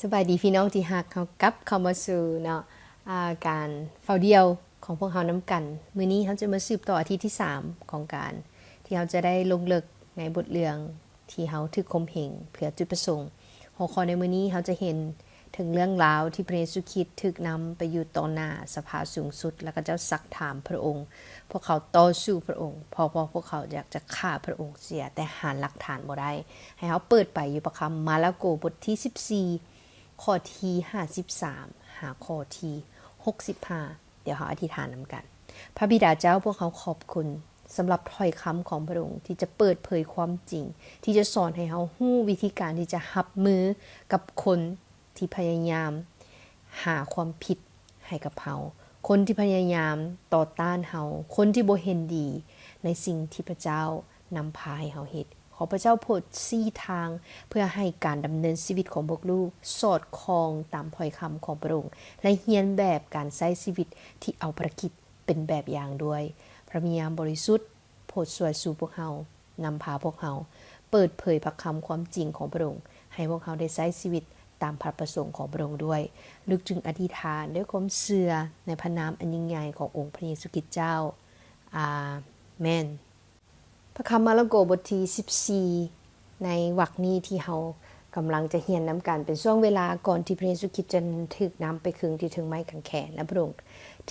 ສະບາຍດີພີ່ນ້ອງທີ່ຮັກ, ເຮົາກັບເຂົ້າມາສູ່ເນາະ ອາ ການເຝົ້າດ່ຽວຂອງພວກເຮົານຳກັນ. ມື້ນີ້ເຮົາຈະມາສືບຕໍ່ອາທິດທີສາມຂອງການທີ່ເຮົາຈະໄດ້ລົງເລິກໃນບົດເລື່ອງທີ່ເຮົາຖືກຂົ່ມເຫງເພື່ອຈຸດປະສົງ. ຫົວຂໍ້ໃນມື້ນີ້ເຮົາຈະເຫັນເຖິງເລື່ອງລາວທີ່ພະເຢຊູຄຣິດຖືກນຳໄປຢູ່ຕໍ່ໜ້າສະພາສູງສຸດ ແລະ ເຂົາເຈົ້າຊັກຖາມພະອົງ. ພວກເຂົາຕໍ່ສູ້ພະອົງ ເພາະວ່າພວກເຂົາຢາກຈະຂ້າພະອົງເສຍ, ແຕ່ຫາຫຼັກຖານບໍ່ໄດ້. ໃຫ້ເຮົາເປີດໄປຢູ່ພະຄຳມາລະໂກບົດທີສິບສີ່ ຂໍ້ທີຫ້າສິບສາມ ຫາຂໍ້ທີຫົກສິບຫ້າ. ດຽວເຮົາອະທິຖານນຳກັນ. ພະບິດາເຈົ້າ, ພວກເຮົາຂອບຄຸນສຳລັບຖ້ອຍຄຳຂອງພະອົງທີ່ຈະເປີດເຜີຍຄວາມຈິງ, ທີ່ຈະສອນໃຫ້ເຮົາຮູ້ວິທີການທີ່ຈະຮັບມືກັບຄົນທີ່ພະຍາຍາມຫາຄວາມຜິດໃຫ້ກັບເຮົາ, ຄົນທີ່ພະຍາຍາມຕໍ່ຕ້ານເຮົາ, ຄົນທີ່ບໍ່ເຫັນດີໃນສິ່ງທີ່ພະເຈົ້າ ນຳພາໃຫ້ເຮົາເຮັດ. ຂໍພະເຈົ້າໂປດຊີ້ທາງເພື່ອໃຫ້ການດຳເນີນຊີວິດຂອງພວກລູກສອດຄ່ອງຕາມຖ້ອຍຄຳຂອງພະອົງ ແລະ ຮຽນແບບການໃຊ້ຊີວິດທີ່ເອົາພະຄຣິດເປັນແບບຢ່າງດ້ວຍ. ພະວິນຍານບໍລິສຸດ ໂປດຊ່ວຍສູ່ພວກເຮົາ, ນຳພາພວກເຮົາ, ເປີດເຜີຍພະຄຳຄວາມຈິງຂອງພະອົງ ໃຫ້ພວກເຮົາໄດ້ໃຊ້ຊີວິດຕາມພະປະສົງຂອງພະອົງດ້ວຍ. ລູກຈຶ່ງອະທິຖານດ້ວຍຄວາມເຊື່ອໃນພະນາມອັນຍິ່ງໃຫຍ່ຂອງອົງພະເຢຊູຄຣິດເຈົ້າ. ອາເມນ. ພະຄຳມາລະໂກບົດທີສິບສີ່ ໃນວັກນີ້ທີ່ເຮົາກຳລັງຈະຮຽນນຳກັນ ເປັນຊ່ວງເວລາກ່ອນທີ່ພະເຢຊູຄຣິດຈະຖືກນຳໄປຄຶງທີ່ເທິງໄມ້ກາງແຂນ ແລະ ພະອົງ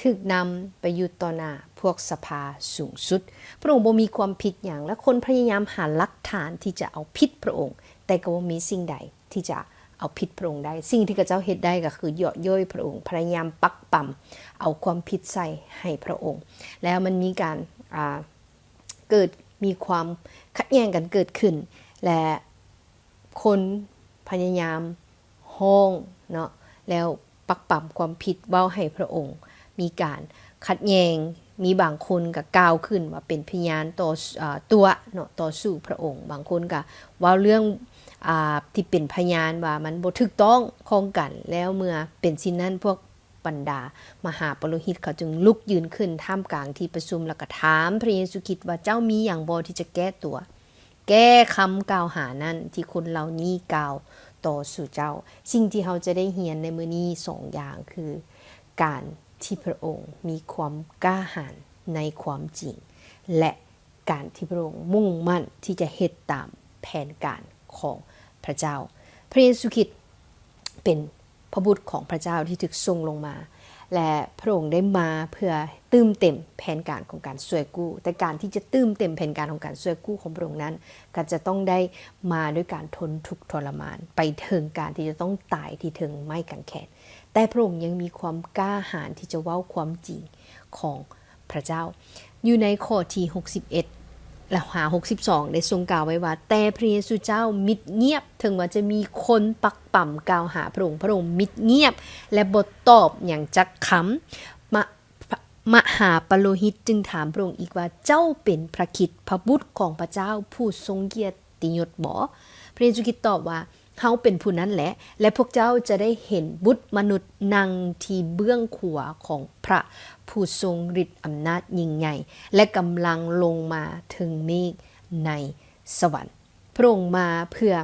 ຖືກນຳໄປຢູ່ຕໍ່ໜ້າພວກສະພາສູງສຸດ. ພະອົງບໍ່ມີຄວາມຜິດຫຍັງ ແລະ ຄົນພະຍາຍາມຫາຫຼັກຖານທີ່ຈະເອົາຜິດພະອົງ, ແຕ່ກໍບໍ່ມີສິ່ງໃດທີ່ຈະເອົາຜິດພະອົງໄດ້. ສິ່ງທີ່ເຂົາເຈົ້າເຮັດໄດ້ກໍຄືເຍາະເຍີ້ຍພະອົງ, ພະຍາຍາມປັກປຳເອົາຄວາມຜິດໃສ່ໃຫ້ພະອົງ. ແລ້ວມັນມີການ ອາ ເກີດມີຄວາມຂັດແຍ່ງກັນເກີດຂຶ້ນ ແລະ ຄົນພະຍາຍາມຮ້ອງເນາະ ແລ້ວປັກປຳຄວາມຜິດ ເວົ້າໃຫ້ພະອົງມີການຂັດແຍ່ງ. ມີບາງຄົນກໍກ່າວຂຶ້ນວ່າເປັນພະຍານຕໍ່ ອາ ຕົວະເນາະ ຕໍ່ສູ້ພະອົງ. ບາງຄົນກໍເວົ້າເລື່ອງ ອາ ທີ່ເປັນພະຍານວ່າມັນບໍ່ຖືກຕ້ອງຂ້ອງກັນ. ແລ້ວເມື່ອເປັນເຊັ່ນນັ້ນ ພວກ ບັນດາມະຫາປະໂລຫິດເຂົາຈຶ່ງລຸກຢືນຂຶ້ນທ່າມກາງທີ່ປະຊຸມ ແລ້ວກໍຖາມພະເຢຊູຄຣິດວ່າ, ເຈົ້າມີຫຍັງບໍ່ທີ່ຈະແກ້ຕົວ ແກ້ຄຳກ່າວຫານັ້ນທີ່ຄົນເຫຼົ່ານີ້ກ່າວຕໍ່ສູ່ເຈົ້າ? ສິ່ງທີ່ເຮົາຈະໄດ້ຮຽນໃນມື້ນີ້ສອງຢ່າງ ຄື ການທີ່ພະອົງມີຄວາມກ້າຫານໃນຄວາມຈິງ ແລະ ການທີ່ພະອົງມຸ່ງໝັ້ນທີ່ຈະເຮັດຕາມແຜນການຂອງພະເຈົ້າ. ພະເຢຊູຄຣິດເປັນພະບຸດຂອງພະເຈົ້າທີ່ຖືກສົ່ງລົງມາ ແລະ ພະອົງໄດ້ມາເພື່ອຕື່ມເຕັມແຜນການຂອງການຊ່ວຍກູ້, ແຕ່ການທີ່ຈະຕື່ມເຕັມແຜນການຂອງການຊ່ວຍກູ້ຂອງພະອົງນັ້ນ ກໍຈະຕ້ອງໄດ້ມາດ້ວຍການທົນທຸກທໍລະມານ ໄປເຖິງການທີ່ຈະຕ້ອງຕາຍທີ່ເທິງໄມ້ກາງແຂນ. ແຕ່ພະອົງຍັງມີຄວາມກ້າຫານທີ່ຈະເວົ້າຄວາມຈິງຂອງ ພະເຈົ້າ. ຢູ່ໃນຂໍ້ທີຫົກສິບເອັດ ແລະ ຫາຫົກສິບສອງ ໄດ້ຊົງກ່າວໄວ້ວ່າ, ແຕ່ພະເຢຊູເຈົ້າມິດງຽບ, ເຖິງວ່າຈະມີຄົນປັກປຳກ່າວຫາພະອົງ, ພະອົງມິດງຽບ ແລະ ບໍ່ຕອບຫຍັງຈັກຄຳ. ມະ ມະຫາປະໂລຫິດຈຶ່ງຖາມພະອົງອີກວ່າ, ເຈົ້າເປັນພະຄຣິດ, ພະບຸດຂອງພະເຈົ້າຜູ້ຊົງກຽດຕິຍົດບໍ? ພະເຢຊູຄຣິດຕອບວ່າ, ເຮົາເປັນຜູ້ນັ້ນແຫຼະ ແລະ ພວກເຈົ້າຈະໄດ້ເຫັນບຸດມະນຸດນັ່ງທີ່ເບື້ອງຂວາຂອງພະຜູ້ຊົງລິດອຳນາດຍິ່ງໃຫຍ່ ແລະ ກຳລັງລົງມາເທິງເມກໃນສະຫວັນ. ພະອົງມາເພື່ອ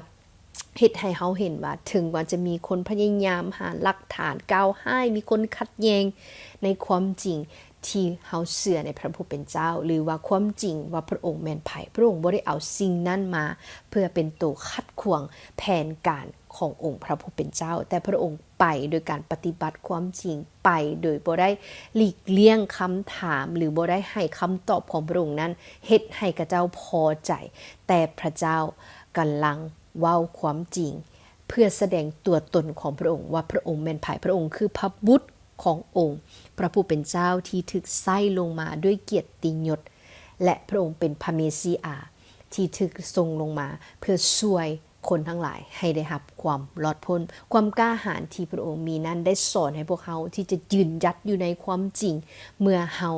ເຮັດໃຫ້ເຮົາເຫັນວ່າ ເຖິງວ່າຈະມີຄົນພະຍາຍາມຫາຫຼັກຖານກ່າວຮ້າຍ, ມີຄົນຂັດແຍ່ງໃນຄວາມຈິງ ທີ່ເຮົາເຊື່ອໃນພະຜູ້ເປັນເຈົ້າ ຫຼືວ່າຄວາມຈິງວ່າພະອົງແມ່ນໃຜ, ພະອົງບໍ່ໄດ້ເອົາສິ່ງນັ້ນມາເພື່ອເປັນໂຕຂັດຂວາງແຜນການຂອງອົງພະຜູ້ເປັນເຈົ້າ, ແຕ່ພະອົງໄປໂດຍການປະຕິບັດຄວາມຈິງ, ໄປໂດຍບໍ່ໄດ້ຫຼີກລ່ຽງຄຳຖາມ ຫຼືບໍ່ໄດ້ໃຫ້ຄຳຕອບຂອງພະອົງນັ້ນເຮັດໃຫ້ຂະເຈົ້າພໍໃຈ, ແຕ່ພະເຈົ້າກຳລັງເວົ້າຄວາມຈິງ ເພື່ອສະແດງຕົວຕົນຂອງພະອົງວ່າພະອົງແມ່ນໃຜ, ພະອົງຄືພະບຸດ ຂອງອົງພະຜູ້ເປັນເຈົ້າທີ່ຖືກໃຊ້ລົງມາດ້ວຍກຽດຕິຍົດ ແລະ ພະອົງເປັນພະເມຊີອາທີ່ຖືກສົ່ງລົງມາເພື່ອຊ່ວຍຄົນທັງຫຼາຍໃຫ້ໄດ້ຮັບຄວາມລອດພົ້ນ. ຄວາມກ້າຫານທີ່ພະອົງມີນັ້ນໄດ້ສອນໃຫ້ພວກເຮົາທີ່ຈະຢືນຢັດຢູ່ໃນຄວາມຈິງ ເມື່ອເຮົາ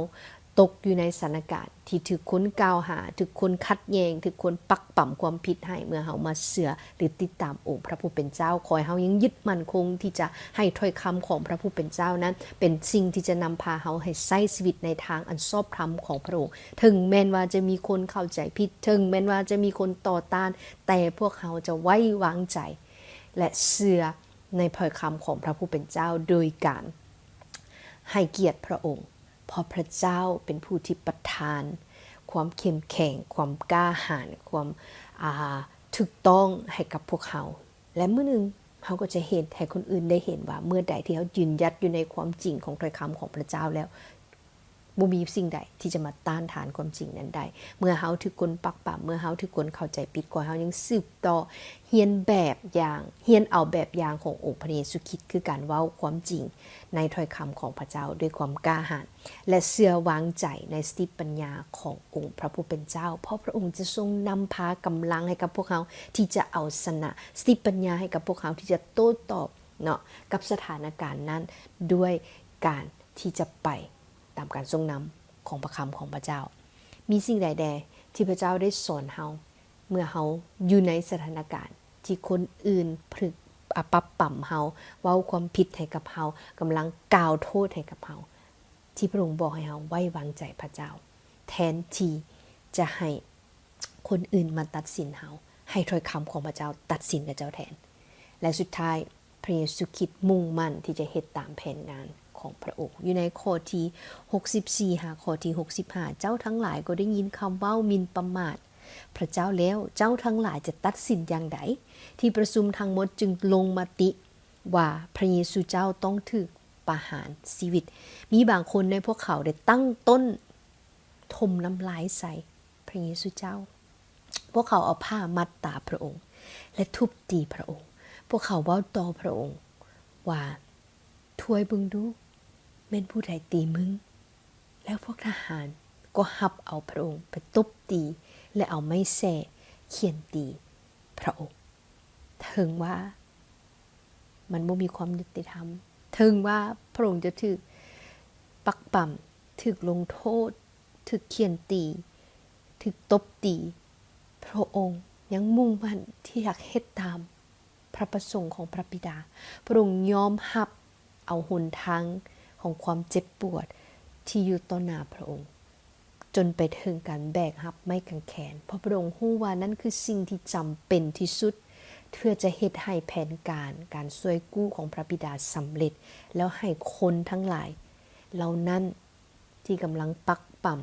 ຕົກຢູ່ໃນສະຖານະການ ທີ່ຖືກຄົນກ່າວຫາ, ຖືກຄົນຂັດແຍ່ງ, ຖືກຄົນປັກປຳຄວາມຜິດໃຫ້, ເມື່ອເຮົາມາເຊື່ອ ຫຼື ຕິດຕາມອົງພະຜູ້ເປັນເຈົ້າ, ຂໍໃຫ້ເຮົາຍັງຍຶດໝັ້ນຄົງທີ່ຈະໃຫ້ຖ້ອຍຄຳຂອງພະຜູ້ເປັນເຈົ້ານັ້ນ ເປັນສິ່ງທີ່ຈະນຳພາເຮົາໃຫ້ໃຊ້ຊີວິດໃນທາງອັນຊອບທຳຂອງພະອົງ. ເຖິງແມ່ນວ່າຈະມີຄົນເຂົ້າໃຈຜິດ, ເຖິງແມ່ນວ່າຈະມີຄົນຕໍ່ຕ້ານ, ແຕ່ພວກເຮົາຈະໄວ້ວາງໃຈ ແລະ ເຊື່ອ ໃນຖ້ອຍຄຳຂອງພຣະຜູ້ເປັນເຈົ້າ ໂດຍການໃຫ້ກຽດພຣະອົງ, ເພາະພຣະເຈົ້າເປັນຜູ້ທີ່ປະທານຄວາມເຂັ້ມແຂງ, ຄວາມກ້າຫານ, ຄວາມ ອ່າ ຖືກຕ້ອງໃຫ້ກັບພວກເຮົາ. ແລະ ມື້ໜຶ່ງເຮົາກໍຈະເຮັດໃຫ້ຄົນອື່ນໄດ້ເຫັນວ່າ ເມື່ອໃດທີ່ເຮົາຢືນຢັດຢູ່ໃນຄວາມຈິງຂອງຖ້ອຍຄຳຂອງພຣະເຈົ້າແລ້ວ, ບໍ່ມີສິ່ງໃດທີ່ຈະມາຕ້ານທານຄວາມຈິງນັ້ນໄດ້. ເມື່ອເຮົາຖືກຄົນປັກປຳ, ເມື່ອເຮົາຖືກຄົນເຂົ້າໃຈຜິດ, ຂໍໃຫ້ເຮົາຍັງສືບຕໍ່ຮຽນແບບຢ່າງ, ຮຽນເອົາແບບຢ່າງຂອງອົງພຣະເຢຊູຄຣິດ, ຄືການເວົ້າຄວາມຈິງໃນຖ້ອຍຄຳຂອງພຣະເຈົ້າດ້ວຍຄວາມກ້າຫານ ແລະ ເຊື່ອວາງໃຈໃນສະຕິປັນຍາຂອງອົງພຣະຜູ້ເປັນເຈົ້າ, ເພາະພຣະອົງຈະຊົງນຳພາກຳລັງໃຫ້ກັບພວກເຮົາທີ່ຈະເອົາຊະນະ, ສະຕິປັນຍາໃຫ້ກັບພວກເຮົາທີ່ຈະໂຕ້ຕອບເນາະ ກັບສະຖານະການນັ້ນ ດ້ວຍການທີ່ຈະໄປ ຕາມການຊົງນຳຂອງພຣະຄຳຂອງພຣະເຈົ້າ. ມີສິ່ງໃດແດ່ທີ່ພຣະເຈົ້າໄດ້ສອນເຮົາ ເມື່ອເຮົາຢູ່ໃນສະຖານະການທີ່ຄົນອື່ນຜຶກ ອາ ປັກປຳເຮົາ, ເວົ້າຄວາມຜິດໃຫ້ກັບເຮົາ, ກຳລັງກ່າວໂທດໃຫ້ກັບເຮົາ, ທີ່ພຣະອົງບອກໃຫ້ເຮົາໄວ້ວາງໃຈພຣະເຈົ້າ ແທນທີ່ຈະໃຫ້ ຄົນອື່ນມາຕັດສິນເຮົາ, ໃຫ້ຖ້ອຍຄຳຂອງພຣະເຈົ້າຕັດສິນເຈົ້າແທນ. ແລະ ສຸດທ້າຍ, ພຣະເຢຊູຄຣິດມຸ່ງໝັ້ນທີ່ຈະເຮັດຕາມແຜນງານຂອງພຣະອົງ. ຢູ່ໃນຂໍ້ທີຫົກສິບສີ່ຫາຂໍ້ທີຫົກສິບຫ້າ, ເຈົ້າທັງຫຼາຍກໍໄດ້ຍິນຄຳເວົ້າໝິ່ນປະໝາດພຣະເຈົ້າແລ້ວ, ເຈົ້າທັງຫຼາຍຈະຕັດສິນຢ່າງໃດ? ທີ່ປະຊຸມທັງໝົດຈຶ່ງລົງມະຕິວ່າ ພຣະເຢຊູເຈົ້າຕ້ອງຖືກປະຫານຊີວິດ. ມີບາງຄົນໃນພວກເຂົາໄດ້ຕັ້ງຕົ້ນຖົມນ້ຳລາຍໃສ່ ພຣະເຢຊູເຈົ້າ. ພວກເຂົາເອົາຜ້າມັດຕາພຣະອົງ ແລະ ທຸບຕີພຣະອົງ. ພວກເຂົາເວົ້າຕໍ່ພຣະອົງວ່າ, ທວຍເບິ່ງດູ, ແມ່ນຜູ້ໃດຕີມຶງ? ແລ້ວພວກທະຫານກໍຮັບເອົາພຣະອົງໄປຕົບຕີ ແລະ ເອົາໄມ້ແສ້ຂ້ຽນຕີພຣະອົງ. ເຖິງວ່າ ມັນບໍ່ມີຄວາມຍຸຕິທຳ. ເຖິງວ່າພຣະອົງຈະຖືກປັກປຳ, ຖືກລົງໂທດ, ຖືກຂ້ຽນຕີ, ຖືກຕົບຕີ, ພຣະອົງຍັງມຸ່ງໝັ້ນທີ່ຢາກເຮັດຕາມພຣະປະສົງຂອງພຣະບິດາ. ພຣະອົງຍອມຮັບເອົາຫົນທາງຂອງຄວາມເຈັບປວດທີ່ຢູ່ຕໍ່ໜ້າພຣະອົງ. ຈົນໄປເຖິງການແບກຮັບໄມ້ກາງແຂນ, ເພາະພຣະອົງຮູ້ວ່ານັ້ນຄືສິ່ງທີ່ຈຳເປັນທີ່ສຸດ ເພື່ອຈະເຮັດໃຫ້ແຜນການການຊ່ວຍກູ້ຂອງພຣະບິດາສຳເລັດ, ແລ້ວໃຫ້ຄົນທັງຫຼາຍເຫຼົ່ານັ້ນທີ່ກຳລັງປັກປຳ,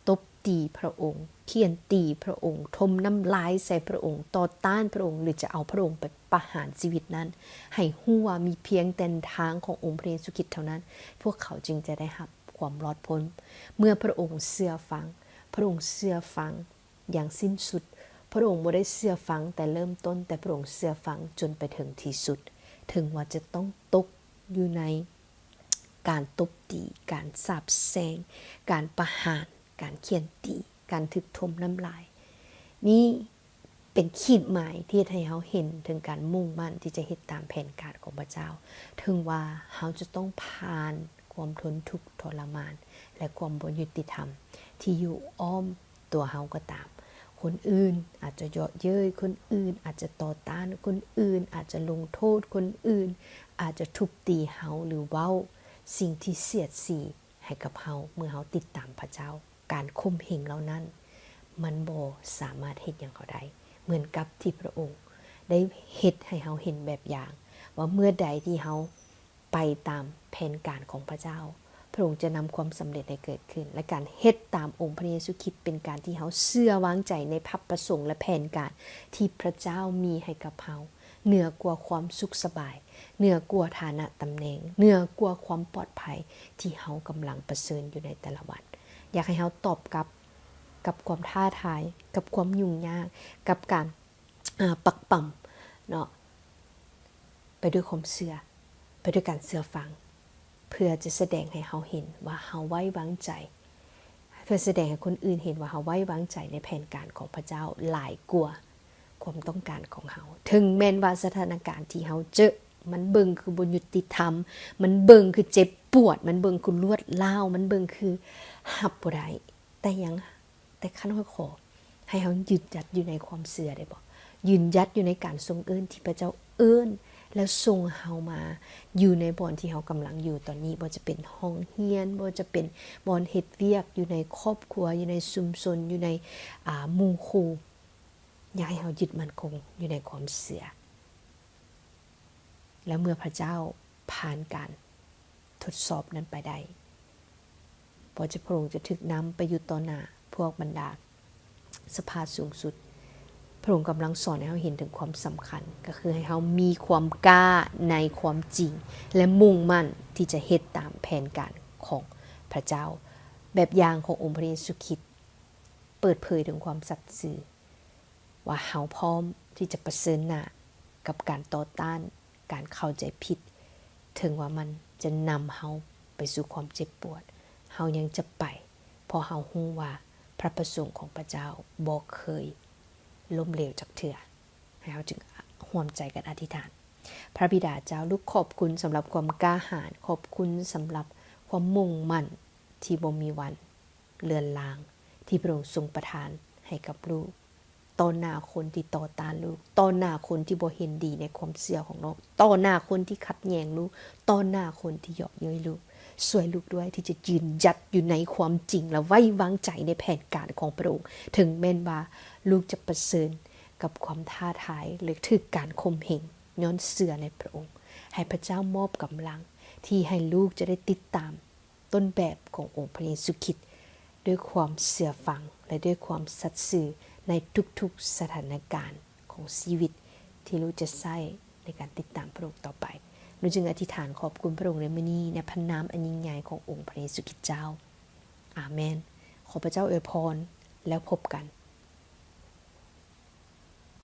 ຕົບຕີພຣະອົງ, ຂ້ຽນຕີພຣະອົງ, ຖົມນ້ຳລາຍໃສ່ພຣະອົງ, ຕໍ່ຕ້ານພຣະອົງ ຫຼື ຈະເອົາພຣະອົງໄປປະຫານຊີວິດນັ້ນ, ໃຫ້ຮູ້ວ່າມີພຽງແຕ່ທາງຂອງອົງພຣະເຢຊູຄຣິດເທົ່ານັ້ນ, ພວກເຂົາຈຶ່ງຈະໄດ້ຮັບ ຄວາມລອດພົ້ນ. ເມື່ອພຣະອົງເຊື່ອຟັງ, ພຣະອົງເຊື່ອຟັງຢ່າງສິ້ນສຸດ. ພຣະອົງບໍ່ໄດ້ເຊື່ອຟັງແຕ່ເລີ່ມຕົ້ນ, ແຕ່ພຣະອົງເຊື່ອຟັງຈົນໄປເຖິງທີ່ສຸດ. ເຖິງວ່າຈະຕ້ອງຕົກຢູ່ໃນການຕົບຕີ, ການສາບແຊ່ງ, ການປະຫານ, ການຂ້ຽນຕີ, ການຖືກຖົມນ້ຳລາຍ. ນີ້ ເປັນຂີດໝາຍທີ່ເຮັດໃຫ້ເຮົາເຫັນເຖິງການມຸ່ງໝັ້ນທີ່ຈະເຮັດຕາມແຜນການຂອງພຣະເຈົ້າ, ເຖິງວ່າເຮົາຈະຕ້ອງຜ່ານຄວາມທົນທຸກທໍລະມານ ແລະ ຄວາມບໍ່ຍຸຕິທຳທີ່ຢູ່ອ້ອມຕົວເຮົາກໍຕາມ. ຄົນອື່ນອາດຈະເຍາະເຍີ້ຍ, ຄົນອື່ນອາດຈະຕໍ່ຕ້ານ, ຄົນອື່ນອາດຈະລົງໂທດ, ຄົນອື່ນອາດຈະທຸບຕີເຮົາ ຫຼື ເວົ້າສິ່ງທີ່ສຽດສີໃຫ້ກັບເຮົາເມື່ອເຮົາຕິດຕາມພຣະເຈົ້າ. ການຂົ່ມເຫງເຫຼົ່ານັ້ນ ມັນບໍ່ສາມາດເຮັດຫຍັງເຮົາໄດ້ ເໝືອນກັບທີ່ພຣະອົງໄດ້ເຮັດໃຫ້ເຮົາເຫັນແບບຢ່າງ ວ່າເມື່ອໃດທີ່ເຮົາໄປຕາມແຜນການຂອງພຣະເຈົ້າ, ພຣະອົງຈະນຳຄວາມສຳເລັດໃຫ້ເກີດຂຶ້ນ. ແລະ ການເຮັດຕາມອົງພຣະເຢຊູຄຣິດເປັນການທີ່ເຮົາເຊື່ອວາງໃຈໃນພຣະປະສົງ ແລະ ແຜນການທີ່ພຣະເຈົ້າມີໃຫ້ກັບເຮົາ. ເໜືອກວ່າຄວາມສຸກສະບາຍ, ເໜືອກວ່າຖານະຕຳແໜ່ງ, ເໜືອກວ່າຄວາມປອດໄພທີ່ເຮົາກຳລັງປະເຊີນຢູ່ໃນແຕ່ລະວັນ. ຢາກໃຫ້ເຮົາຕອບກັບ ກັບຄວາມທ້າທາຍ, ກັບຄວາມຫຍຸ້ງຍາກ, ກັບການ ອາ ປັກປຳເນາະ, ໄປດ້ວຍຄວາມເຊື່ອ, ໄປດ້ວຍການເຊື່ອຟັງ, ເພື່ອຈະສະແດງໃຫ້ເຮົາເຫັນວ່າເຮົາໄວ້ວາງໃຈ ເພື່ອສະແດງໃຫ້ຄົນອື່ນເຫັນວ່າເຮົາໄວ້ວາງໃຈໃນແຜນການຂອງພຣະເຈົ້າຫຼາຍກວ່າຄວາມຕ້ອງການຂອງເຮົາ. ເຖິງແມ່ນວ່າສະຖານະການທີ່ເຮົາເຈີ ມັນເບິ່ງຄືບໍ່ຍຸຕິທຳ, ມັນເບິ່ງຄືເຈັບປວດ, ມັນເບິ່ງຄືລວດລ້າວ, ມັນເບິ່ງຄືຮັບບໍ່ໄດ້, ແຕ່ຫຍັງ? ແຕ່ຂ້ານ້ອຍຂໍໃຫ້ເຮົາຢືນຢັດຢູ່ໃນຄວາມເຊື່ອໄດ້ບໍ່? ຢືນຢັດຢູ່ໃນການຊົງເອີ້ນທີ່ພຣະເຈົ້າເອີ້ນ ແລ້ວສົ່ງເຮົາມາຢູ່ໃນບ່ອນທີ່ເຮົາກຳລັງຢູ່ຕອນນີ້, ບໍ່ວ່າຈະເປັນຫ້ອງຮຽນ, ບໍ່ວ່າຈະເປັນບ່ອນເຮັດວຽກ, ຢູ່ໃນຄອບຄົວ, ຢູ່ໃນຊຸມຊົນ, ຢູ່ໃນ ອາ ໝູ່ຄູ່. ຢາກໃຫ້ເຮົາຍຶດໝັ້ນຄົງຢູ່ໃນຄວາມເຊື່ອ. ແລະ ເມື່ອພະເຈົ້າຜ່ານການທົດສອບນັ້ນໄປໄດ້, ພະອົງຈະຖືກນຳໄປຢູ່ຕໍ່ໜ້າພວກບັນດາສະພາສູງສຸດ. ພະອົງກຳລັງສອນໃຫ້ເຮົາເຫັນເຖິງຄວາມສຳຄັນ, ກໍຄືໃຫ້ເຮົາມີຄວາມກ້າໃນຄວາມຈິງ ແລະ ມຸ່ງໝັ້ນທີ່ຈະເຮັດຕາມແຜນການຂອງພະເຈົ້າ. ແບບຢ່າງຂອງອົງພະເຢຊູຄຣິດເປີດເຜີຍເຖິງຄວາມສັດຊື່ວ່າເຮົາພ້ອມທີ່ຈະປະເຊີນໜ້າກັບການຕໍ່ຕ້ານ ການເຂົ້າໃຈຜິດ, ເຖິງວ່າມັນຈະນຳເຮົາໄປສູ່ຄວາມເຈັບປວດ, ເຮົາຍັງຈະໄປ, ເພາະເຮົາຮູ້ວ່າພະປະສົງຂອງພະເຈົ້າບໍ່ເຄີຍລົ້ມເຫຼວຈັກເທື່ອ. ໃຫ້ເຮົາຈຶ່ງຮ່ວມໃຈກັນອະທິຖານ. ພະບິດາເຈົ້າ, ລູກຂອບຄຸນສຳລັບຄວາມກ້າຫານ, ຂອບຄຸນສຳລັບຄວາມມຸ່ງໝັ້ນທີ່ບໍ່ມີວັນເລືອນລາງ ທີ່ພະອົງຊົງປະທານໃຫ້ກັບລູກ. ຕໍ່ໜ້າຄົນທີ່ຕໍ່ຕ້ານລູກ, ຕໍ່ໜ້າຄົນທີ່ບໍ່ເຫັນດີໃນຄວາມເຊື່ອຂອງລູກ, ຕໍ່ໜ້າຄົນທີ່ຂັດແຍ່ງລູກ, ຕໍ່ໜ້າຄົນທີ່ເຍາະເຍີ້ຍລູກ, ຊ່ວຍລູກດ້ວຍທີ່ຈະຢືນຢັດຢູ່ໃນຄວາມຈິງ ແລະ ໄວ້ວາງໃຈໃນແຜນການຂອງພະອົງ, ເຖິງແມ່ນວ່າລູກຈະປະເຊີນກັບຄວາມທ້າທາຍ ແລະ ຖືກການຂົ່ມເຫງ. ຍ້ອນເຊື່ອໃນພະອົງ, ໃຫ້ພະເຈົ້າມອບກຳລັງທີ່ໃຫ້ລູກຈະໄດ້ຕິດຕາມ ຕົ້ນແບບຂອງອົງພະເຢຊູຄຣິດ ດ້ວຍຄວາມເຊື່ອຟັງ ແລະ ດ້ວຍຄວາມສັດຊື່ໃນທຸກໆສະຖານະການຂອງຊີວິດ ທີ່ລູກຈະໃຊ້ໃນການຕິດຕາມພະອົງຕໍ່ໄປ. ລູກຈຶ່ງອະທິຖານຂອບຄຸນພະອົງໃນມື້ນີ້ ໃນພະນາມອັນຍິ່ງໃຫຍ່ຂອງອົງພະເຢຊູຄຣິດເຈົ້າ. ອາເມນ. ຂໍພະເຈົ້າອວຍພອນ ແລ້ວພົບກັນ